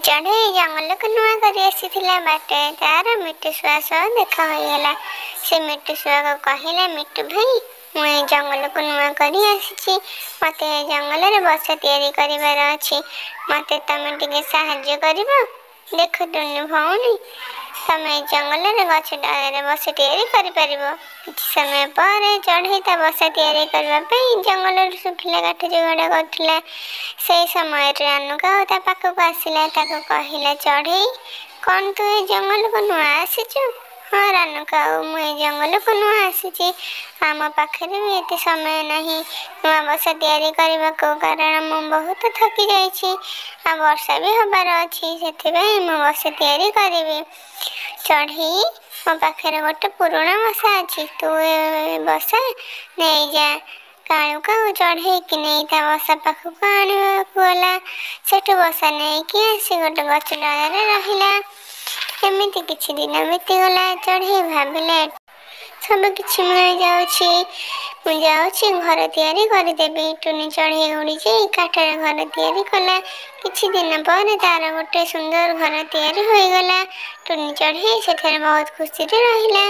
ଚଢ଼େଇ ଜଙ୍ଗଲକୁ ନୂଆ କରି ଆସିଥିଲା। ବାଟରେ ତାର ମିଟୁ ଶୁଆ ସହ ଦେଖା ହୋଇଗଲା। ସେ ମିଟୁ ଶୁଆକୁ କହିଲା, ମିଟୁ ଭାଇ, ମୁଁ ଏ ଜଙ୍ଗଲକୁ ନୂଆ କରି ଆସିଛି। ମୋତେ ଏ ଜଙ୍ଗଲରେ ବସା ତିଆରି କରିବାର ଅଛି। ମୋତେ ତମେ ଟିକେ ସାହାଯ୍ୟ କରିବ? ଦେଖ ଟୁନି ଭଉଣୀ, ତମେ ଏ ଜଙ୍ଗଲରେ ଗଛ ଡାଳରେ ବସା ତିଆରି କରିପାରିବ। କିଛି ସମୟ ପରେ ଚଢ଼େଇ ତା ବସା ତିଆରି କରିବା ପାଇଁ ଜଙ୍ଗଲରୁ ଶୁଖିଲା କାଠ ଯୋଗାଡ଼ କରୁଥିଲା। ସେଇ ସମୟରେ ରାନୁ କାଉ ତା ପାଖକୁ ଆସିଲା। ତାକୁ କହିଲା, ଚଢ଼େଇ, କ'ଣ ତୁ ଏ ଜଙ୍ଗଲକୁ ନୂଆ ଆସିଛୁ? ହଁ ରାନୁ କାଉ, ମୁଁ ଏ ଜଙ୍ଗଲକୁ ନୂଆ ଆସିଛି। ଆମ ପାଖରେ ବି ଏତେ ସମୟ ନାହିଁ ନୂଆ ବସା ତିଆରି କରିବାକୁ, କାରଣ ମୁଁ ବହୁତ ଥକି ଯାଇଛି ଆଉ ବର୍ଷା ବି ହେବାର ଅଛି। ସେଥିପାଇଁ ମୁଁ ବସା ତିଆରି କରିବି। ଚଢ଼େଇ, ମୋ ପାଖରେ ଗୋଟେ ପୁରୁଣା ବସା ଅଛି, ତୁ ଏ ବସା ନେଇଯା। କାଳୁ କାଉ ଚଢ଼େଇକି ନେଇ ତା ବସା ପାଖକୁ ଆଣିବାକୁ ଗଲା। ସେଠୁ ବସା ନେଇକି ଆସି ଗୋଟେ ଗଛ ଡାଳରେ ରହିଲା। ଏମିତି କିଛି ଦିନ ବିତିଗଲା। ଚଢ଼େଇ ଭାବିଲା, ସବୁ କିଛି ମିଳିଯାଉଛି, ମୁଁ ଯାଉଛି ଘର ତିଆରି କରିଦେବି। ଟୁନି ଚଢ଼େଇ ଉଡ଼ିଯାଇ କାଠରେ ଘର ତିଆରି କଲା। କିଛି ଦିନ ପରେ ତାର ଗୋଟେ ସୁନ୍ଦର ଘର ତିଆରି ହୋଇଗଲା। ଟୁନି ଚଢ଼େଇ ସେଠାରେ ବହୁତ ଖୁସିରେ ରହିଲା।